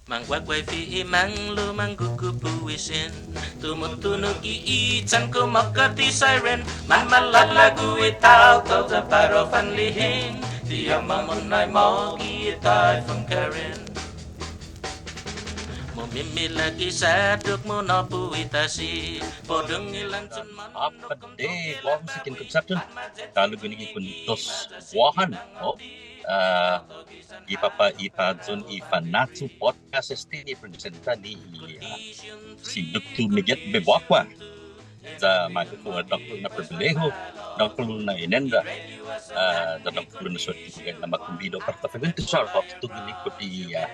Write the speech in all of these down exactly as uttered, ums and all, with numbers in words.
Mangguaguaifi i manglo', manggugupu i sen. Tumutunog i itan, kumåkkat i siren. Manmalalago i taotao, ya para u fanlihen. Ti åpmam un nai mågi i Typhoon Karen. Mumimilag i saddok, munåpu i tasi. Pudong i lanchon månnok. Håfa adai, guåhu si Ken Concepcion. Ta'lo guini gi Kuentos Guåhan, no? Ah, gi papa i payun i Fanachu Podcast este ni presenta ni, ah, si Doktot Miget Bevacqua. Ya mågi hu dångkolo na pribilehu, dångkolo na inenda, ah, ya dångkolo na suette na makombida para ta faguentos sa' håfa guini put i, ah,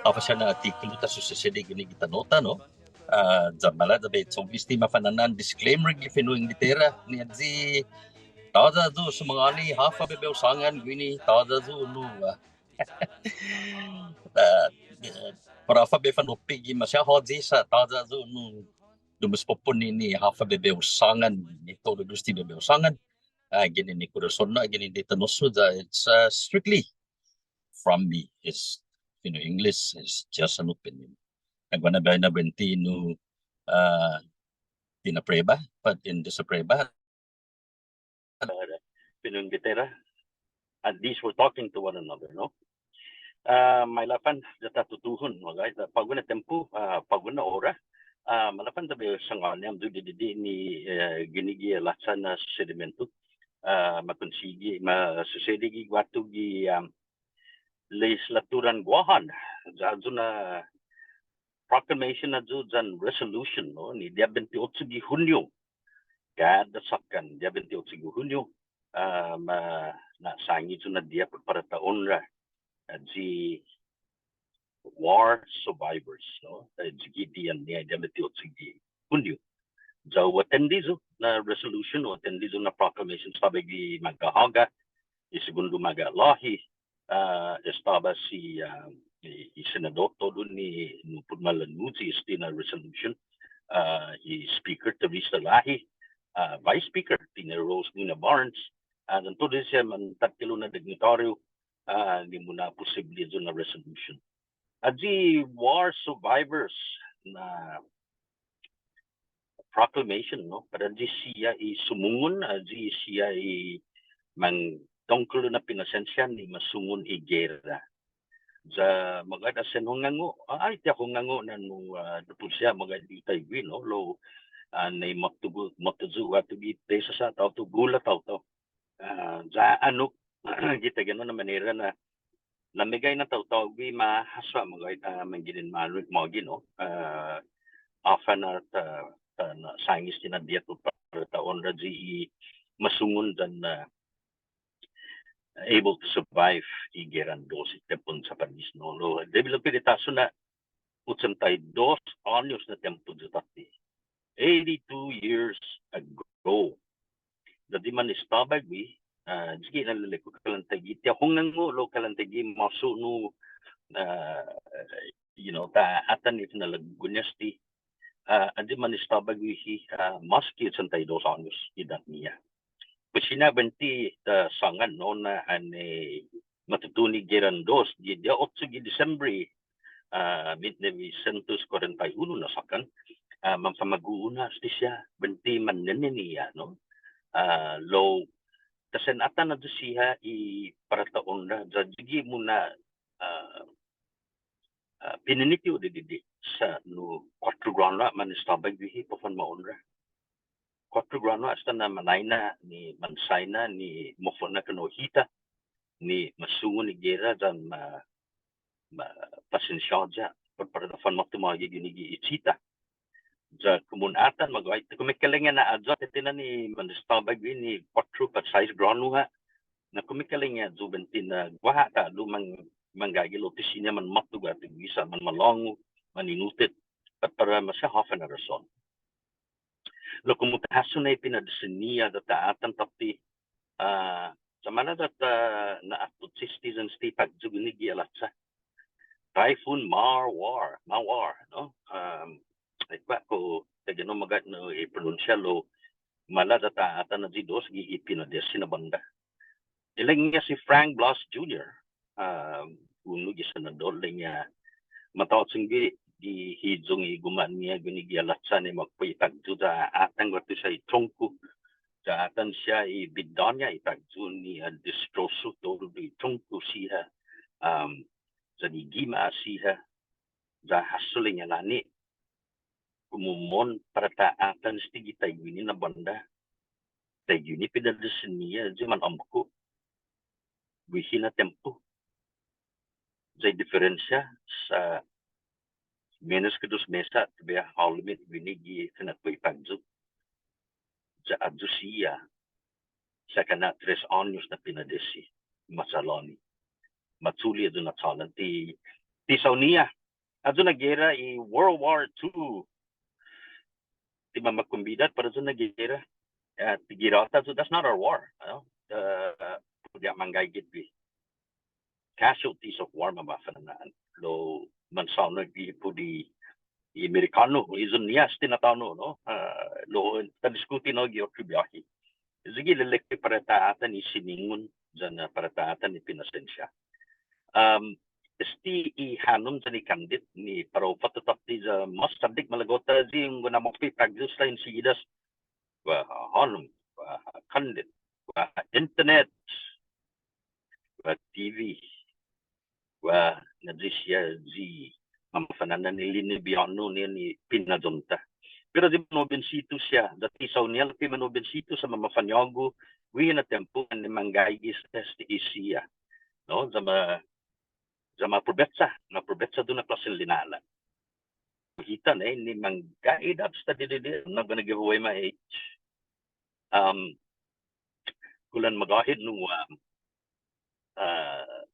håfa siha na attikulu ta susesedi guini gi tano'-ta, no? Ah, ya maila' ya bai cho'gue este mafa'na'an disclaimer gi fino' Inglatera ni ayu. Tåya' yu' sumangåni håfa bai hu sångan guini, tåya' yu' nu, ah, ah, para håfa bai fanoppe gi maseha håyi sa' tåya' yu' nu dumås poponen ni håfa bai hu sångan, ni todu este bai hu sångan. Ah, guini ni korason-hu, guini ni tano'-hu, ya it's, uh, strictly from me. It's, you know, English is just an opinion. Guaha na biahi na buente nu, uh, ti na prueba, but in this prueba, uh, fino' Inglatera, at least we're talking to one another, no? Ah, maila' fan ya ta tutuhon, no, guys? Ah, på'go na tiempo, ah, på'go na ora. Ah, maila' fan ya bai hu sångan hamyo didide' ni, eh, guini gi halacha na susedimentu. Ah, makonsigi, masusedi gi guatu gi, um, lehislaturan Guåhan. Ya ayu na proclamation ayu yan resolution, no, ni diha bente ocho gi Hunio. Kada såkkan, diha bente ocho gi Hunio, ah, ma, na'sahnge yu' na diha put para ta onra, ah, ayu i war survivors, no, ah, ayu i gi diha ni, diha bente ocho gi Hunio. Ya hu atende yu' na resolution, hu atende yu' na proclamation, estaba gi Maga'håga, i segundo Maga'låhi, ah, estaba si, ah, i, i senadot todu ni, nu put malanuyi este na resolution, ah, i Speaker Teresa Lahey, ah, Vice Speaker Tina Rose Luna Barnes, ah, yan todu siha mantåtkilo' na dignitario, ah, ni muna'posipble ayu na resolution. Ayu i war survivors na proclamation, no? Para ayu siha i sumungon, ayu siha i mangdångkolo na pinasensia ni masungon i gera. Ya magåhet ha' sen hungango', ah, ai, ti ha' hungango' na nu, ah, dipotsi ha' magåhet i taiguini, no? Lao, ah, ni måtto yu', måtto yu' guatu gi pesa sa' taotao, gula taotao. Ah, ya annok gi taiguini na manera na, na meggai na taotao gi ma hasso ha' magåhet, ah, mangginen månu mågi, no? Ah, håfa na ta, ta na'sahnge este na diha put para ta onra ayu i masungon yan, ah, able to survive i geran dos i tiempon Japanese, no? Lao, debi lao pilittasu na ochenta y dos åños na tiempo yu' tåtte. Eighty-two years ago. Ya ayu i manestaba gui', ah, ayu i gi na lilekko' kalan taiguini, ti ha' hungango' lao kalan taiguini mås nu, ah, you know, ta atan i fina'lågu-ña este, ah, ayu i manestaba gui' hi, ah, mås ki ochenta y dos åños idåt-ñiha. Pues siña buente ta sångan, no, na annai matutuhon i geran dos, gi diha ocho gi Disembre, ah, mit nobesientos kuarenta y uno na såkkan, ah, manfamagu'on ha' este siha buente manneneni ha', no? Ah, lao ta sen atan ayu siha i para ta onra, ya ayu gi muna', ah, ah, pineniti yu' didide' sa' nu kuåttro gråno ha' manestaba gui' hi para u fanmaonra. Kuåttro gråno ha' asta na mañaina ni mansaina ni mofo'na kinu hita ni masungon i gera yan ma, ma pasensia ya put para ta fanmåtto mågi guini gi i chita. Ya komu un atan magåhet, ti kumekeilek-ña na ayu ha' ti na ni manestaba gui' ni kuåttro pat sais gråno ha'. Na kumekeilek-ña ayu buente na guaha ta'lo mang, manggagaige lao ti siña manmåtto guatu guisa manmalångu, maninuttet, pat para maseha håfa na rason. Lao komu ta hasso na i pinadesen-ñiha ya ta atan tåtte, ah, sa' maila' ya ta na'atotsi este yan este påkyo guini gi halacha. Typhoon Mawar, Mawar, no? Um, ai, guaha kao taiguini magåhet nu i pronunsia lao maila' ya ta atan ayu i dos gi i pinadesi na bånda. Ilek-ña si Frank Blas Junior, ah, unu gi senadot ilek-ña Matå'chong gue' gi hiyong i guma'-ña guini gi alacha ni makpo' i påkyo ya atan guatu siha i trongko. Ya atan siha i bidå-ña i påkyo ni ha distrosu todu i trongko siha. Um, ya i gima' siha. Ya hasso lina'la'-ña. Komu mohon para ta atan este gi taiguini na bånda. Taiguini pinadesi-ña ayu manåmko'. Guihi na tiempo. Ya i diferensia sa' menos ki dos mes ha' biha hålom hit guini gi finakpo' i påkyo. Ya ayu siha sa' kana' tres åños na pinadesi. Machålan i. Machule' ayu na chålan ti, ti sa'-ña. Ayu na gera i World War Two. Ti mamakombida para ayu na gera. Eh, ti gera-ta ayu, that's not our war. No? Eh, put i manggaige hit. Casualties of war, mamafana'na'an. Lao mansångan gi put i Amerikånu, i ayu-ña este na tåno', no? Eh, lao ta diskuti, no, gi otro biåhi. Ayu gi lelek para ta atan i siningon, yan, eh, para ta atan i pinasensia. Um, este i hånom yan i kåndit ni para u fåtto tåtte ya mås chaddek malago'-ta ayu, un gonna' mås pi påkyo esta ensigidas. Guaha hånom, guaha kåndit, guaha internet, guaha T V. Guaha na ayu siha ayu mamafana'na'an i linibiånu ni, ni pinayong-ta. Pero ayu manobensitu siha, ya ti sa'-ña lao ti manobensitu sa' mamafañågu, guihi na tiempo ni manggaige este i siha. No, ya ma, ya maprobecha, maprobecha ayu na klåsen lina'la'. Hita nai, ni manggaige hit esta didide', I'm not gonna give away my age. Um, kulan magåhet nu, um, uh,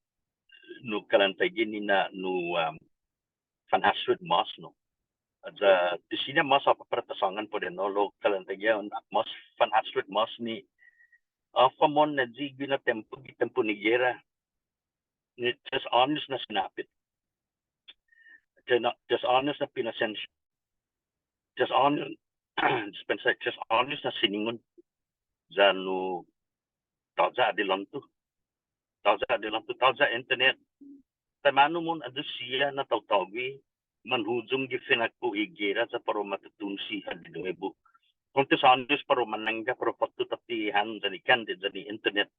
nu kalan taiguini na nu, um, fanhåssuet mås, no. Ya ti siña mås håfa para ta sångan put i, no, lao kalan taiguini na mås fanhåssuet mås ni håfa mohon na ayu guihi na tiempo, gi tiempo ni gera. Ni tres åños na sinapit. Tres, tres åños na pinasensia. Tres åños, dispensa, tres åños na siningon. Ya nu, tåya' adilånto. Tåya' adilånto, tåya' internet. Taimanu mohon ayu siha na taotao guihi manhuyong gi finakpo' i gera ya para u matutuhon siha di nuebu. Kuåntos åños para u manangga para u fåtto tåtte i hånom yan i kåndit yan i internet.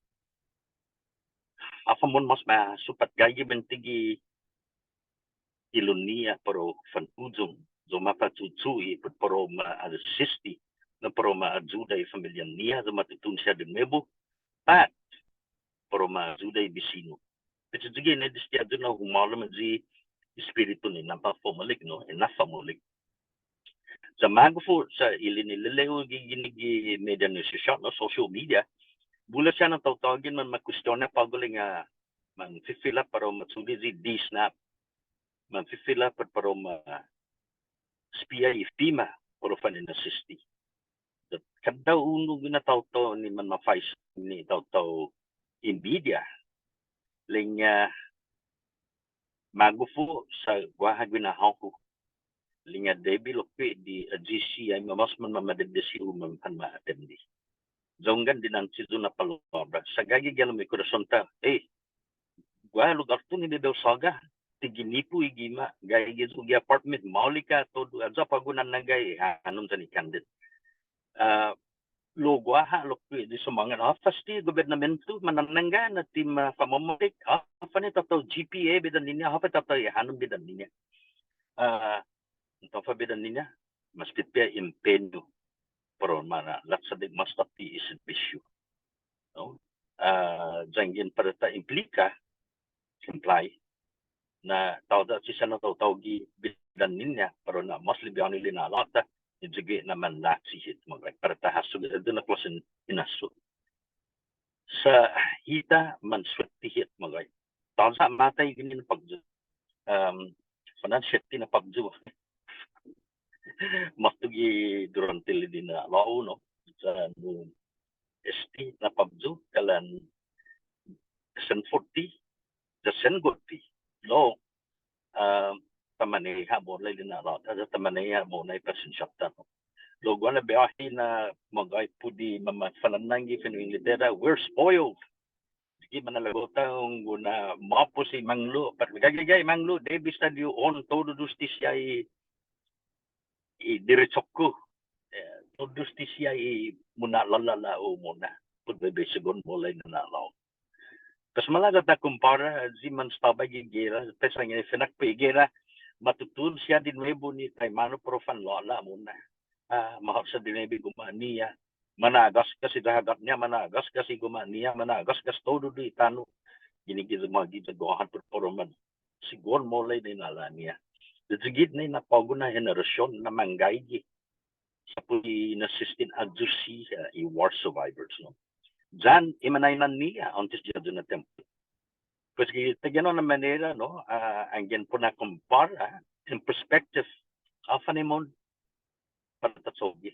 Håfa mohon mås ma supatgaige buente gi ilon-ñiha para u fanhuyong, ya u mapachuchu'i, put para u ma asisti, na para u ma ayuda i familian-ñiha, ya u matutuhon siha di nuebu, pat para u ma ayuda i bisinu. Pero ayu gi na desde ayu na humålom ayu i espiritu ni na para u maolek, no, i na para u maolek. Sa' magof yu' sa' ilelek-ñiha gi, gi, gi media ni sosiåt, no, social media. Bula siha na taotaogen man makuestionha på'go ilek-ña, man fifila' para u ma chule' i D-SNAP. Man fifila' pa-, para u ma espia i FEMA para u fana'asisti. Kada unu guihi na taotao ni man mafaisen ni taotao i media. Ilek-ña magof yu' sa' guaha guini na hågu. Ilek-ña debi lokkue' di ayu siha i mamås man mamadedesi u man fan ma atende. Ya hunggan dinanche yu' na palåbra. Sa' gaige gi halom i korason-ta, eh, guaha lugåt ni debi hu såga. Ti ginipo i gima', gaige yu' gi apartment, maolek ha' todu, ayu ha' på'go nanangga i hånom yan i kåndit. Ah, lao guaha lokkue' di sumångan, håfa este gobetnamento mananangga na ti ma fa'mamaolek, håfa ni taotao G P A bidå-ñiha, håfa taotao i hånom bidå-ñiha. Ah, ennao håfa bidå-ñiha, mås pipia i empeñu para u mana'låchadek mås tåtte i setbisio. No? Ah, yanggen para ta implika, imply, na tåya' siha na taotao gi bidå-ñiha, para u na'mås libiånu i lina'la'-ta, ni ayu gi na manlåchi hit, magåhet, para ta hasso ayu na klåsen hinasso. Sa' hita man suette hit, magåhet. Tåya' måtai guini na påkyo. Um, fanan siette na påkyo. Måtto gi durante i lina'la'-hu, no. Sa' nu este na påkyo, kalan sen forty, ya sen go'te. Lao, ah, ta maneha mo'na i lina'la'-ta, ya ta maneha mo'na i pasensia-ta, no. Lao guaha na biåhi na magåhet put i mamafana'na'an gi fino' Inglatera, we're spoiled. i manalago'-ta, un guma' måpos i manglo', pat gaige i manglo', debi esta di un todu este siha i, i diretso-ku. Eh, todu este siha i muna'lå'la' u mo'na, put bai bai sigi un mole' na lao. Pues malago' ta kumpåra, ya i manestaba gi gera, pues anggen i finakpo' i gera, ma tutuhon siha di nuebu ni taimanu para u fanlå'la' mo'na. Ah, ma håfa siha di nuebu guma'-ñiha. Mana'gåsgas i dahagåt-ña, mana'gåsgas i guma'-ña, mana'gåsgas todu i tano'. Guini gi, ma guiya guaha put para u man sigi un mole' i na'lå'la'-ña. Desde guini na på'go na henerasion na manggaige. Sa' put i na asisten ayu siha i war survivors, no. Yan i mañaina-ñiha åntes di ayu na tiempo. Pues gi taiguenao na manera, no, ah, anggen para u kumpåra, in perspective, håfa na mungnga para ta cho'gue.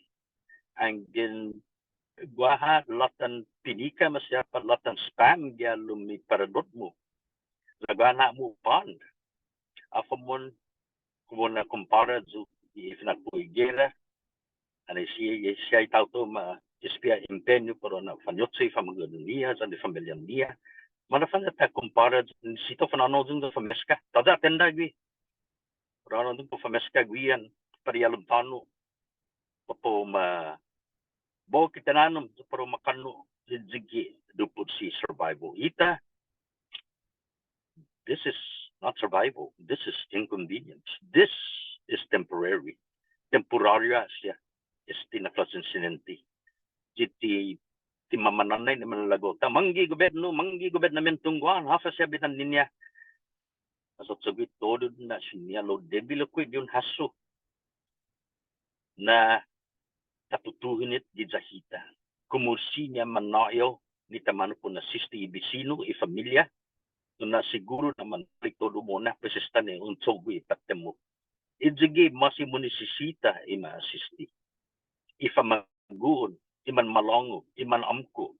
Anggen guaha låtan pinika maseha pat låtan spam gi halom i paradot-mu. Sa' guaha na mungnga pan. Håfa mungnga, komu na kumpåra yu' i finakpo' i gera. Annai siha, siha i taotao ma espia empeñu para u na'fancho'cho' i famagu'on-ñiha, yan i familian-ñiha. Mana'fanñågu ta kumpåra, nisisita u fanhånao yu' ya u fanmeska. Tåya' tenda gui'. Para u na'fanmeska guihan, para i halom tåno'. Para u ma bo'ok i tinanom, para u ma kånno', sigi dipotsi survival. Hita, this is not survival. This is inconvenience. This is temporary. Temporaryo ha' siha este na klåsen siniente. Gi ti, ti mamanånai ni manlågu-ta. Mangge' gobietnu, mangge' gobietnamentu, un guaha håfa siha bidan-ñiha. Machocho'gue todu na siña lao debi lokkue' di un hasso. Na ta tutuhon hit giya hita. Komu siña manå'yao ni taimanu para u asiste i bisinu, i familia. Tuna siguru na manmaolek todu mo'na, pues esta ni un cho'gue i patgon-mu. Ayu gi mås i munisisita i ma asiste. I famagu'on, i manmalångu, i manåmko'.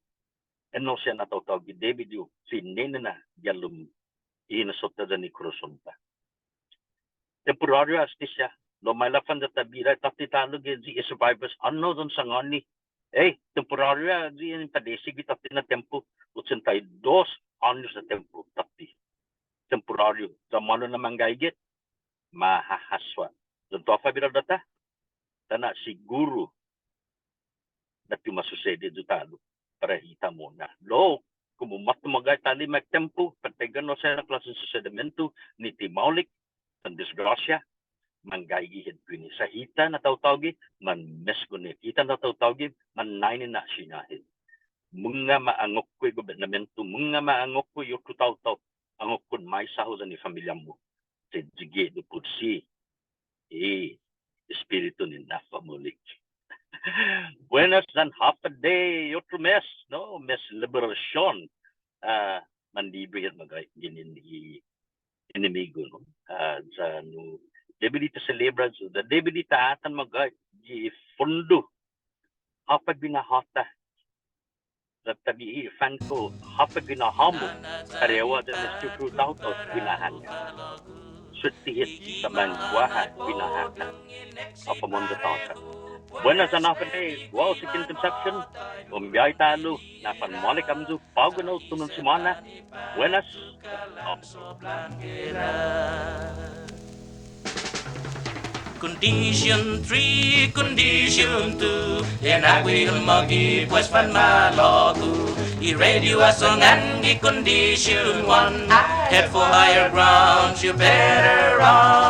Ennao siha na taotao gi debi di u fine'nana gi halom i hinasso-ta yan i korason-ta. Temporaryo ha' este siha, lao maila' fan ya ta bira tåtte ta'lo gi i survivors, annai yan sangåni. Ei, temporaryo ha' i padesi gi tåtte na tiempo, ochenta i dos åños na tiempo tåtte. Temporaryo, ya månu na manggaige, ma hahasso ha'. Yan todu i bira-ta, ta na'siguru na ti ma susedi ayu ta'lo para hita mo'na. Lao, komu måtto magåhet ta'lo i tiempo, para taiguenao siha na klåsen susedimentu, ni ti maolek, yan disgrasia, manggaige hit guini. Sa' hita na taotao gi, manmesgon hit. Hita na taotao gi, manna'i na siña hit. Mungnga ma angokke i gobietnamentu, mungnga ma angokke i otro taotao, angokkon maisa hao yan i familia-mu. Sa' sigi dipotsi i espiritu ni na'fanmaolek. Buenas yan håfa adai, otro mes, no? Mes liberasion. Ah, manlibre hit magåhet ginen i enemigu, no? Ah, yan debi di ta selebra, yan debi di ta atan magåhet i fondo. Håfa guinahå-ta. Sa' ta biha i fanko, håfa guinahå-mu, parehu yan este otro taotao guinaha-ña. Suette hit sa' mangguaha guinaha-ta. Håfa mungnga tåta. Buenas yan håfa adai, guåhu si Ken Concepcion, un biahi ta'lo, na'fanmaolek hamyo, på'go na otro na simåna, buenas. Condition three, condition two. Yan ague un magi pues fanmalågu. I radio ha sångan gi condition one. Head for higher grounds, you better run.